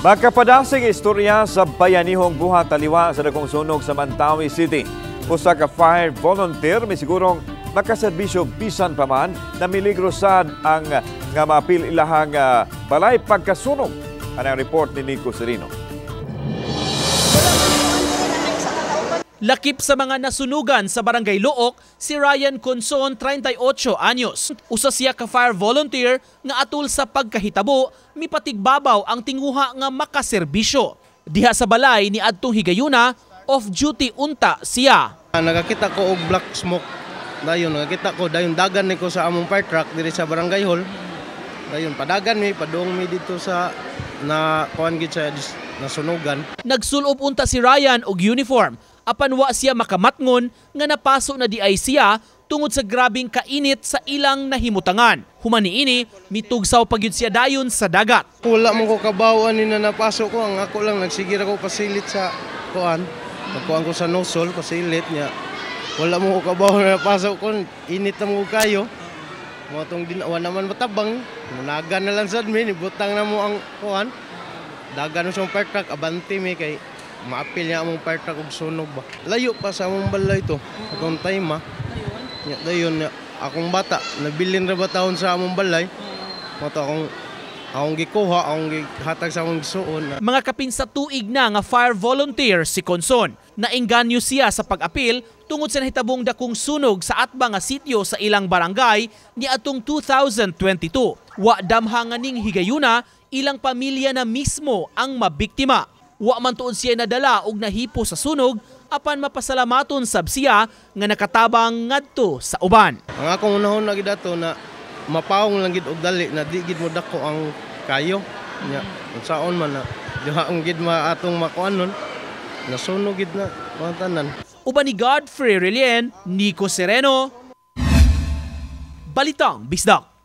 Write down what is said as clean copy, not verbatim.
Makapadasig istorya sa bayanihong buhat taliwa sa dakong sunog sa Mantawi City. Usa ka fire volunteer misigurong makaserbisyo bisan pa man na miligro sad ang nga maapil ilahang balay pagkasunog. Anang report ni Nico Serino. Lakip sa mga nasunugan sa Barangay Looc, si Ryan Conson, 38 anyos. Usa siya ka fire volunteer nga atul sa pagkahitabo, mipatigbabaw ang tinguha nga makaserbisyo. Diha sa balay ni adtong higayuna, off duty unta siya. Nagakita ko og black smoke. Dayon nagakita ko dayon dagan ni ko sa among fire truck diri sa Barangay Hall. Dayon padagan mi padung mi dito sa na kuan gid sa nasunugan. Nagsulob unta si Ryan og uniform apan wa siya makamatngon nga napaso na di ay siya tungod sa grabing kainit sa ilang nahimutangan. Human niini, mitugsaw pa gyud siya dayon sa dagat. Wala man ko kabaw ani na napaso ko, ang ako lang nagsigir ako pasilit sa kuan. Nagkuan ko sa nosol pasilit niya. Wala mo ko kabaw na napaso ko, init na mo kayo. Mo tong din wa naman matabang, munagan na lang sad mi, nibutang na mo ang kuan. Dagan sa fire truck, abante mi kay maapil niya among fire truck og sunog ba. Layo pa sa among balay to. Atong time ah. Nya dayon nya akong bata nabilin ra ba taon sa among balay. Mo to akong gikuha, akong gihatag sa akong gisuon. Mga kapin sa tuig na nga fire volunteer si Conson. Naengganyo siya sa pag-apil tungod sa nahitabong dakong sunog sa atbang nga sityo sa ilang barangay niadtong 2022. Wa damha nga ning higayuna, ilang pamilya na mismo ang mabiktima. Wa man tuod siya nadala og nahipo sa sunog apan mapasalamaton sab siya nga nakatabang ngadto sa uban. Ang akong unahon na gid ato na mapawong lang gid og dali na di gid mo dako ang kayo. Nya unsaon man na diha ang gid ma atong makuan nun nasunog gid na mga tanan. Uban ni Godfrey Relien, Nico Sereno, Balitang Bisdak.